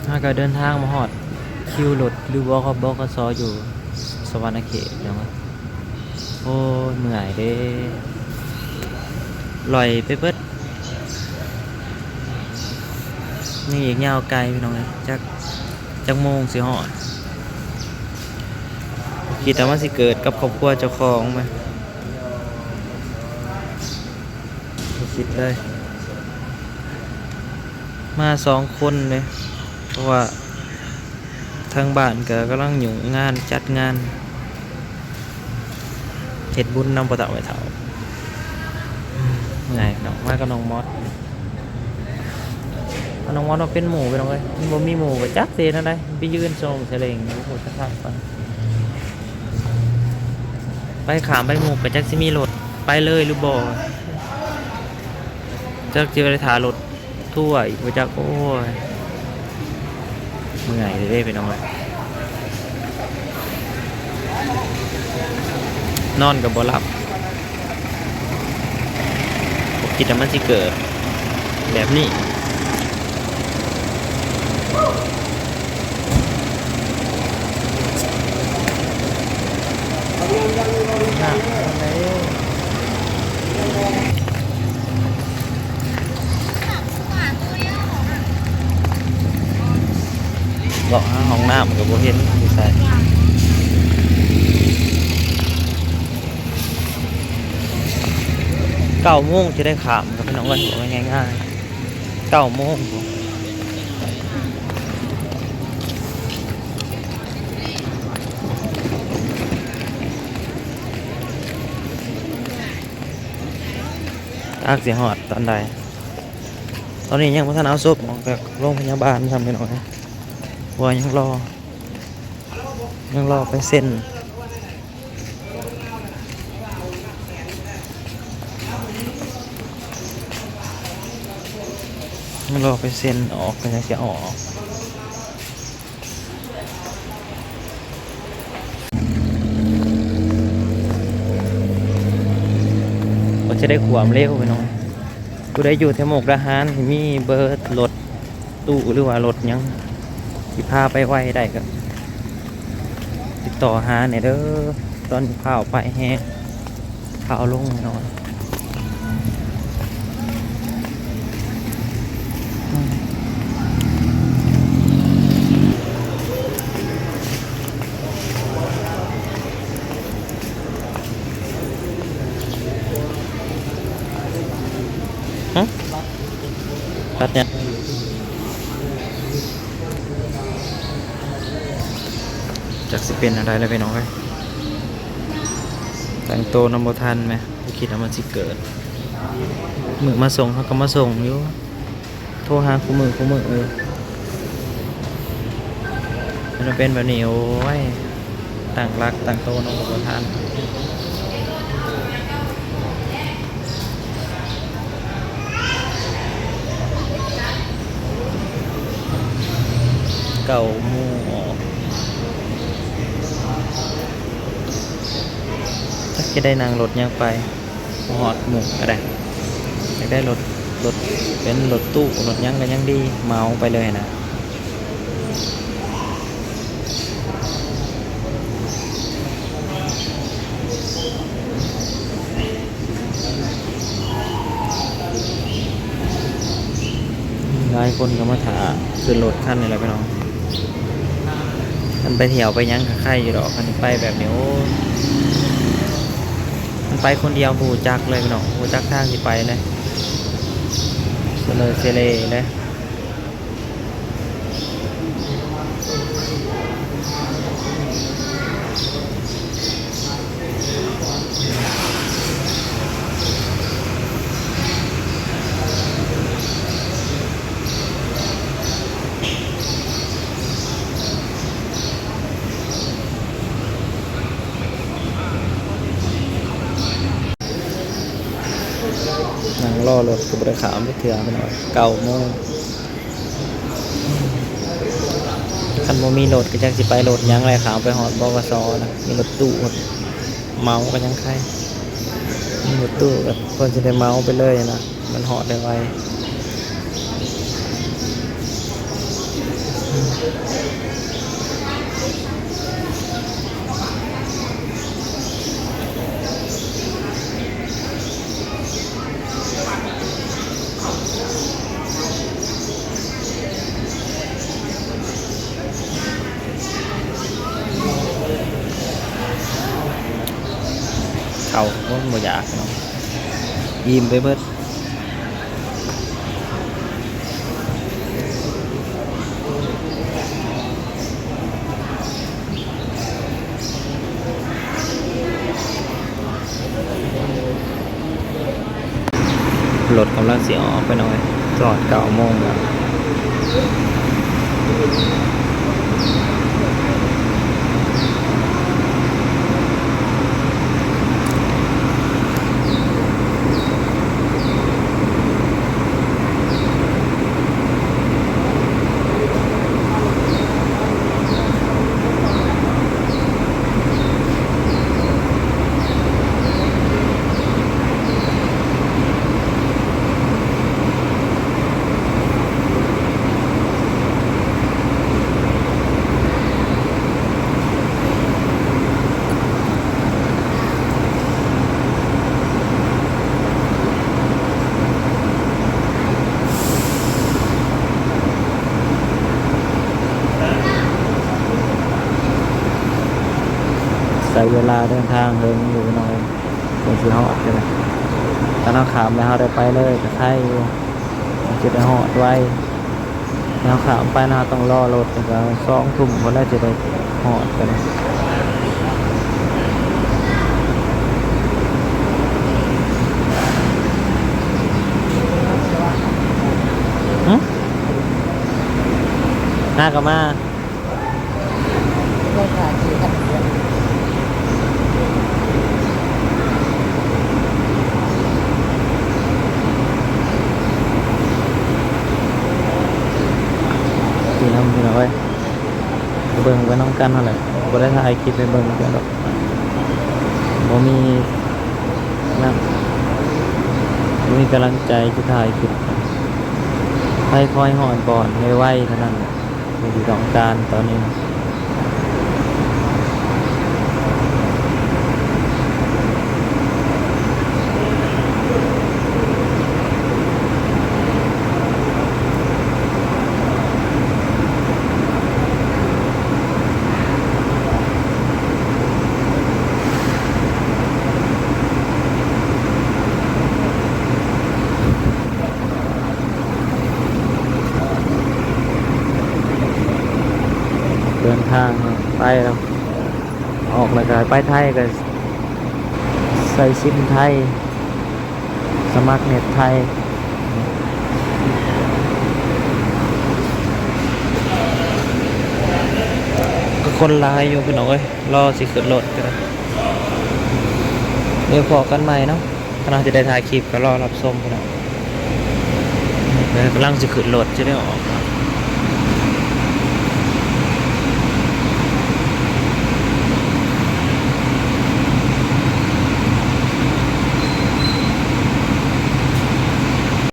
ເຮົາກໍເດີນທາງມາຮອດຄິວລົດ ຫຼື ບກ ບກສ ຢູ່ສະຫວັນນະເຂດ ພີ່ນ້ອງເອີຍ. ໂອ້ຍ ເມື່ອຍເດ້ ລ່ອຍໄປເບິດ. ຍັງອີກຍາວໄກ ພີ່ນ້ອງເອີຍ ຈັກ ຈັກໂມງຊິຮອດ. ຄິດວ່າມັນຊິເກີດກັບຄອບຄົວເຈົ້າຂອງມາ ບໍ່ຄິດເລີຍ. ມາສອງຄົນເດ້ ເພາະວ່າທາງບ້ານກໍກຳລັງຫຍຸ້ງງານຈັດງານເຮັດບຸນນຳພໍ່ເຖົ້າແມ່ເຖົ້າ. ເມື່ອຍເນາະ ມາກັບນ້ອງມອດ. ເອົານ້ອງມອດມາເປັນໝູ່ ພີ່ນ້ອງເອີຍ ມັນບໍ່ມີໝູ່ກໍຈັກຊິເຮັດແນວໃດ ໄປຢືນໂຊງສະເຫຼັ່ງຢູ່ພຸ້ນສັກພັກກ່ອນ. ໄປຂ້າມໄປໝູ່ກໍຈັກຊິມີລົດໄປເລີຍຫຼືບໍ່ ຈັກຊິໄປຖ້າລົດ ທົ່ວອີກບໍ່ຈັກ. ໂອ້ຍ ເມື່ອຍເດ້ພີ່ນ້ອງເອີຍ ນອນກໍບໍ່ຫຼັບ ບໍ່ຄິດວ່າມັນຊິເກີດແບບນີ້. ເລາະຫາຫ້ອງນ້ຳກໍບໍ່ເຫັນຢູ່ໃສ. ເກົ້າໂມງຈະໄດ້ຂ້າມ ກໍເປັນເອົາໄວ້ ເວົ້າງ່າຍໆ ເກົ້າໂມງ. ຈັກຊິຮອດຕອນໃດ. ຕອນນີ້ຍັງບໍ່ທັນເອົາສົບອອກຈາກໂຮງພະຍາບານຊ້ຳ ພີ່ນ້ອງເອີຍ ເພາະວ່າຍັງລໍ ຍັງລໍໄປເຊັນ ຍັງລໍໄປເຊັນອອກ ເພິ່ນຍັງຊິເອົາອອກ. ກໍຈະໄດ້ຄວາມເລັວ ພີ່ນ້ອງ. ຜູ້ໃດຢູ່ແຖວມຸກດາຫານ ມີເບີລົດຕູ້ ຫຼືວ່າລົດຫຍັງ ທີ່ພາໄປໄວໄດ້ ກໍຕິດຕໍ່ຫາແດ່ເດີ. ຕອນນີ້ຟ້າວໄປແຮງ ຟ້າວລົງແນ່ນອນ. ຮະ? ຕັດຫຍັງ? ຈັກຊິເປັນແນວໃດລະ ພີ່ນ້ອງເອີຍ ຕັ້ງໂຕນຳບໍ່ທັນແມ. ບໍ່ຄິດວ່າມັນຊິເກີດ. ມື້ມາສົ່ງເຮົາກໍມາສົ່ງຢູ່ ໂທຫາຄູ່ມື້ຄູ່ມື້ຢູ່. ມັນເປັນແບບນີ້ ໂອ້ຍ ຕັ້ງຫຼັກຕັ້ງໂຕນຳບໍ່ທັນ. ເກົ້າໂມງອອກ ຈັກຈະໄດ້ນັ່ງລົດຫຍັງໄປ ບໍ່ຮອດໝູ່ກໍໄດ້. ຢາກໄດ້ລົດ ລົດເປັນລົດຕູ້ ລົດຫຍັງກໍຍັງດີ ເໝົາໄປເລີຍນະ. ຫຼາຍຄົນກໍມາຖ້າຂຶ້ນລົດຄັນນີ້ແຫຼະ ພີ່ນ້ອງ. ຄັນໄປທ່ຽວໄປຫຍັງກໍໄຄຢູ່ດອກ ຄັນໄປແບບນີ້ ໂອ້ ມັນໄປຄົນດຽວ ບໍ່ຮູ້ຈັກເລີຍ ພີ່ນ້ອງ ບໍ່ຮູ້ຈັກທາງຊິໄປເລີຍ ສະເລີສະເລເລີຍ. ນັ່ງລໍລົດກໍບໍ່ໄດ້ຂ້າມຈັກເທື່ອ ພີ່ນ້ອງ ເກົ້າໂມງ. ຄັນບໍ່ມີລົດກໍຈັກຊິໄປລົດຫຍັງແຫຼະ ຂ້າມໄປຮອດ ບກສ ນະ ມີລົດຕູ້ ເໝົາກໍຍັງໄຄ ມີລົດຕູ້ກໍເພິ່ນຊິໄດ້ເໝົາໄປເລີຍນະ ມັນຮອດໄດ້ໄວ. ອື ເຂົ້າຄົນບໍ່ຢາກເນາະ ອີ່ມໄປເບິດ. ລົດກຳລັງຊິອອກໄປໜ້ອຍ ຈອດເກົ້າໂມງແລ້ວ. ໃຊ້ເວລາເດີນທາງເຫິງຢູ່ເນາະ ກວ່າຊິຮອດກັນ. ຖ້າເຮົາຂ້າມແລ້ວເຮົາໄດ້ໄປເລີຍກໍໄຄຢູ່ ມັນຊິໄດ້ຮອດໄວ. ເຮົາຂ້າມໄປນະ ເຮົາຕ້ອງລໍລົດ ແລ້ວກໍສອງທຸ່ມພຸ້ນແຫຼະ ຊິໄດ້ຮອດກັນ. ຫຶ? ຫາກໍມາ. ໄດ້ຄ່າທີ່ຄັນເຮືອນ ພີ່ນ້ອງ ພີ່ນ້ອງເອີຍ ເບິ່ງໄປນຳກັນຫັ້ນແຫຼະ ບໍ່ໄດ້ຖ່າຍຄລິບໃຫ້ເບິ່ງເທື່ອດອກ ບໍ່ມີນະ ບໍ່ມີກຳລັງໃຈຈະຖ່າຍຄລິບ. ໃຜຂໍໃຫ້ຮອດບ່ອນໄວໆເທົ່ານັ້ນແຫຼະ ສິ່ງທີ່ຕ້ອງການຕອນນີ້ນະ. ເດີນທາງໄປແລ້ວ ອອກແລ້ວກໍໄປໄທ ກໍໃຊ້ຊິມໄທ ສະໝັກເນັດໄທ ກໍຄົນຫຼາຍຢູ່ພີ່ນ້ອງເອີຍ ລໍຊິຂຶ້ນລົດກໍໄດ້. ດຽວພໍ້ກັນໃໝ່ເນາະ ຄັນເຮົາຈະໄດ້ຖ່າຍຄລິບກໍລໍຮັບຊົມພຸ້ນນະ. ເອີ ກຳລັງຊິຂຶ້ນລົດ ຈະໄດ້ອອກ